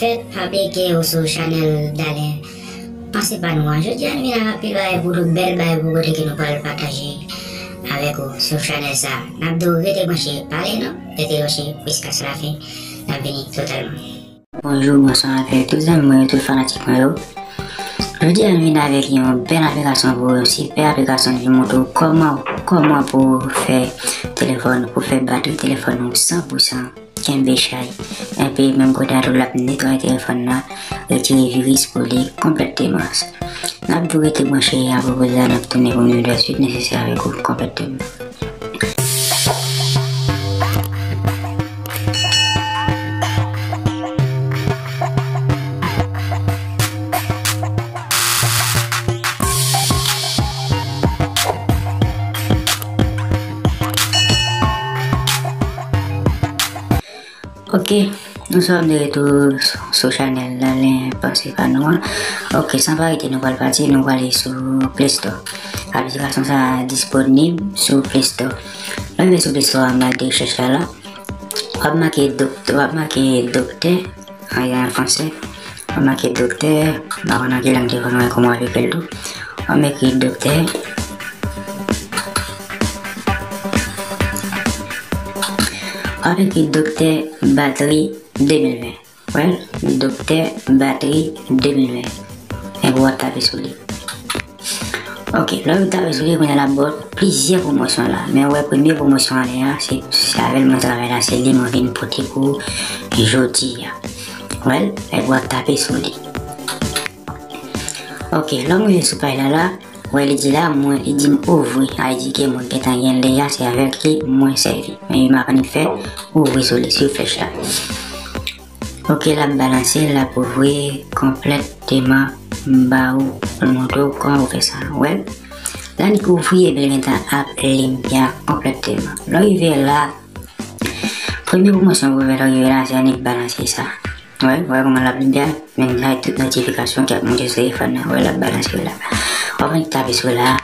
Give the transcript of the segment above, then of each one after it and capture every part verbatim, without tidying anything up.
Fèt pa bliye ke ou sou chanèl Dalen Panse Pa Nou an. Jodi a, nou vin ak anpil bagay pou nou, bèl bagay pou kote ke nou pral pataje avèk ou sou chanèl sa. N ap di w rete branche, pa ale non, rete branche jiskaske lafen, n ap vini totalman. Bonjou, bonswa avèk tout zanmi mwen yo, tout fanatik mwen yo. Jodi a, nou vin avèk yon bèl aplikasyon pou ou, sipè aplikasyon ki montre w kòman, kòman pou w fè telefòn, pou w fè batri telefòn ou san pou san kenbe chay. Epi menm kote a tou, l ap netwaye telefòn nan, retire viris pou li konplèteman. N ap tou rete branche a, apre koze a, n ap tounen pou nou fè suit nesesè avèk ou konplèteman. Ok, nou sòm de retou sou chanèl Dalen Panse Pa Nou an. Ok, san pa rete, nou pral pati, nou pral ale sou Play Store. Aplikasyon sa a disponib sou Play Store. Lè w rive sou Play Store a, anba de rechèch la, w ap make doktè, w ap make doktè, an, an fransè. W ap make doktè, m pa konn nan ki lang te konn wè kòman w ap ekri l tou. W ap ekri doktè. W ap ekri doktè batri de mil ven. Well, doktè batri de mil ven. Epi w ap tape sou li. Ok, lè w tape sou li, kounye a l ap ba w plizyè pwomosyon la. Men w wè premye pwomosyon ane a, se, se avè l mwen travay la, se li mwen vin pote pou jodi a. Well, epi w ap tape sou li. Ok, lè m rive sou paj la la, w wè li di la, mwen, li di m ouvri. A di ke mwen gentan gen l deja, se avè l ke mwen sèvi. Men m ap annik fè ouvri sou li, sou flèch la. Ok, l ap balanse, l ap ouvri konplèteman, m ba ou, pou l montre w kòman pou fè sa. Well, l annik ouvri, epi l gentan ap limpi a konplèteman. Lè w rive la, premye pwomosyon pou fè, lè w rive la, se annik balanse sa. Well, w wè kòman l ap limpi a, men la tout notifikasyon ki ap monte sou telefòn nan, w wè l ap balanse la. W ap annik tape sou la,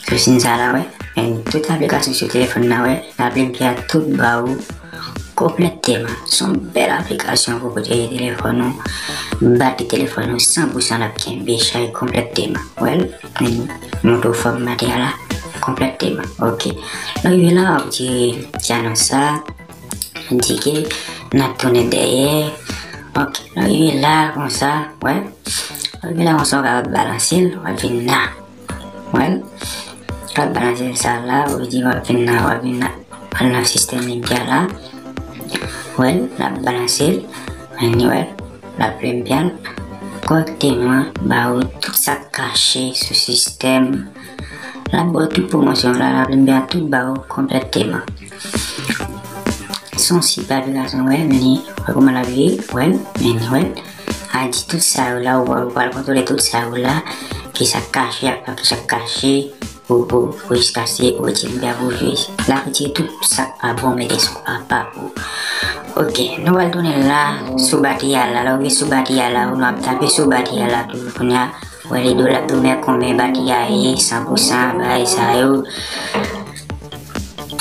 sou siy sa la, wè. Men tout aplikasyon sou telefòn nan, wè, l ap limpi a tout ba ou konplèteman. Se yon bèl aplikasyon pou pwoteje telefòn ou, batri telefòn ou san pou san, l ap kenbe chay konplèteman. Well, men montre w fòm batri a la konplèteman. Ok. Lè w rive la, w ap tire ti anons sa, di ke n ap tounen dèyè. Ok. Lè w rive la, konsa, wè. Lè w rive la, konsa, w kapab balanse l, w ap vin la. Well, w ap balanse l sa la, ou di w ap vin la, w ap vin la. Al nan sistèm limpi a la. Well, l ap balanse l. Men well, l ap limpi a l kòrèkteman, ba ou tout sa k kache sou sistèm. L ap ba w tout pwomosyon la, l ap limpi a tout ba ou konplèteman. Se yon sipè aplikasyon, wè, men li, wè kòman l ap viv, wè, men li, wè. A di tout sa yo la, ou, ou pral kontwole tout sa yo la, ki sa k kache, ak pa ki sa k kache, pou, pou, pou jiskaske ou di l byen pou jwe. L ap retire tout sa k pa bon, mete sou apa pou. Ok, nou pral tounen la, sou batri a la, lè w rive sou batri a la, ou nou ap tape sou batri a la, toujou kounye a, wè li di w l ap di w men konbyen batri a ye, san pou san, bagay sa yo,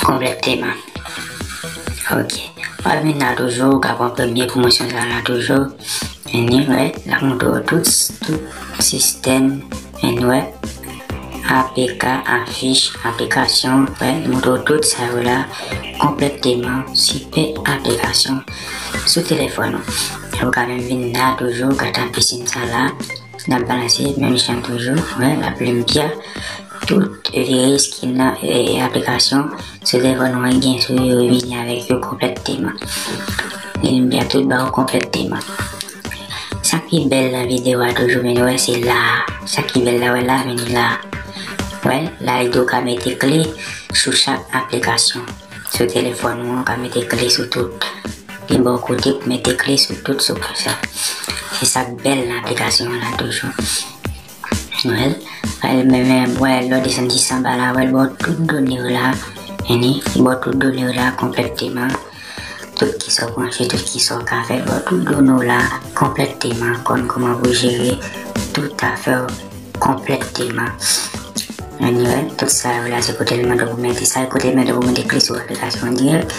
konplèteman. Ok. W ap vin la toujou, w ka pran premye pwomosyon sa la toujou. Men wè, l ap montre w tout, tout sistèm, men wè, A P K, afich, aplikasyon, wè, li montre w tout sa yo la, konplèteman, sipè aplikasyon sou telefòn ou. Ou ka menm vin la toujou, w ka tape siy sa la, N ap balanse menm jan toujou, wè, l ap limpi a tout viris ki nan, e, aplikasyon sou telefòn ou an gen sou yo, vini avèk yo konplèteman. Li limpi a tout ba ou konplèteman. Sa ki bèl nan videyo a toujou, men wè, se la. Sa ki bèl la, wè, la, vini la. Wè, la, li di w ka mete kle sou chak aplikasyon. Sou telefòn ou an, ou ka mete kle sou tout. Li ba w kote pou mete kle sou tout, sou konsa. Se sa k bèl nan aplikasyon an la toujou. Wè, wè, men, men, wè, lè w desann jis anba la, wè, l ba w tout done w la. Vini, li ba w tout done w la konplèteman. Tout ki sa w branche, tout ki sa w ka fè, l ba w tout done w la konplèteman, konn kòman pou jere tout afè w konplèteman. Anyway, tout sa yo la, se kote l mande w pou mete sa, e kote l mande w pou mete kle sou aplikasyon an dirèk.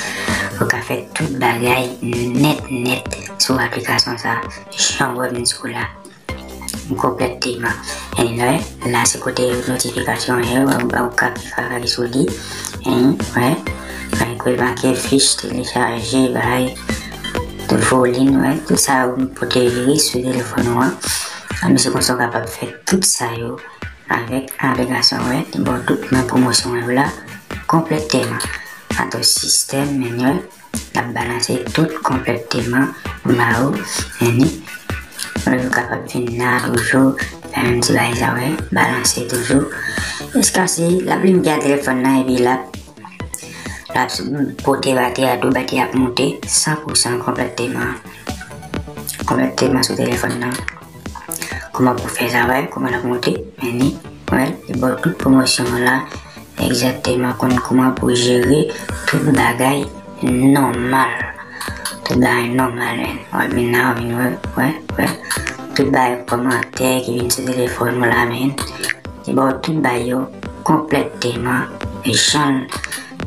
Ou ka fè tout bagay nèt nèt sou aplikasyon sa, jan w wè m di w la. Konplèteman. Anyway, la se kote notifikasyon yo, ou ka klike sou li. Anyway, ou ka make fich telechaje, bay, volume, wè, tout sa ou pote vire sou telefòn ou an. Anyway, se konsa ou kapab fè tout sa yo avèk aplikasyon, wè, li ba w tout men pwomosyon yo la konplèteman. Atò sistèm, men, wè, l ap balanse tout konplèteman ba ou, men, wè, ou kapab vin la toujou, fè menm ti bagay sa, wè, balanse toujou. Jiskaske l ap limite a telefòn nan, epi l ap, l ap pote batri a, tou batri a ap monte san pou san konplèteman. Konplèteman sou telefòn nan. Kòman pou fè sa, wè, kòman l ap monte, men li, wè, li ba w tout pwomosyon an la, egzakteman konn kòman pou jere tout bagay nòmal. Tout bagay nòmal, men. Wè, men la, wè, wè, wè. Tout bagay kòmantè ki vin sou telefòn ou la, men. Li ba w tout bagay yo konplèteman jan,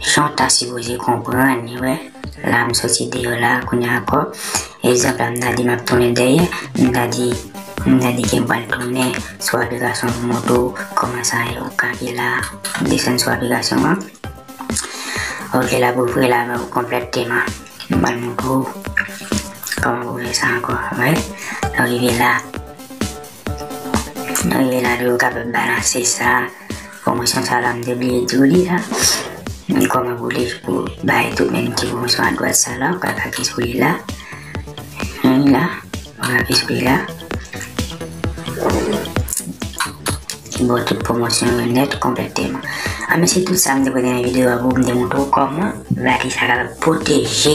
jan w ta sipoze konprann li, wè. La, m soti deyò la, kounye a ankò. Egzanp la, m ta di m ap tounen dèyè, m ta di, m ta di ke m pral tounen sou aplikasyon pou montre w kòman sa ye, ou kanpe la, desann sou aplikasyon an. Ok, l ap ouvri la, men ou konplèteman. M pral montre w kòman pou fè sa ankò, wè. Lè w rive la, lè w rive la, ou kapab balanse sa. Pwomosyon sa la, m te bliye di w li la. Men kòman pou li, pou bay tout menm ti pwomosyon adwat sa la, ou ka klike sou li la. Men la, ou ka klike sou li la. Li ba w tout pwomosyon yo nèt konplèteman. A, men se tout sa m te pote nan videyo a pou m te montre w kòman batri sa kapab pwoteje,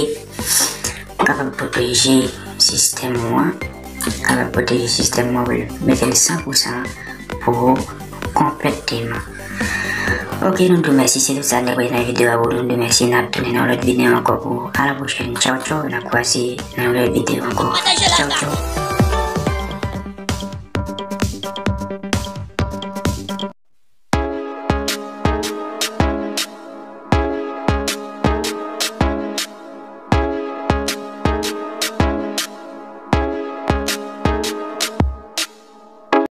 kapab pwoteje sistèm ou an, kapab pwoteje sistèm ou an, pou l mete l san pou san pou ou konplèteman. Ok, nou di w mèsi, se tout sa n te pote nan videyo a pou nou. Nou di w mèsi, n ap tounen nan yon lòt videyo ankò pou, a la pwochèn. Tchaw, tchaw, n ap kwaze nan yon lòt videyo ankò. Tchaw, tchaw.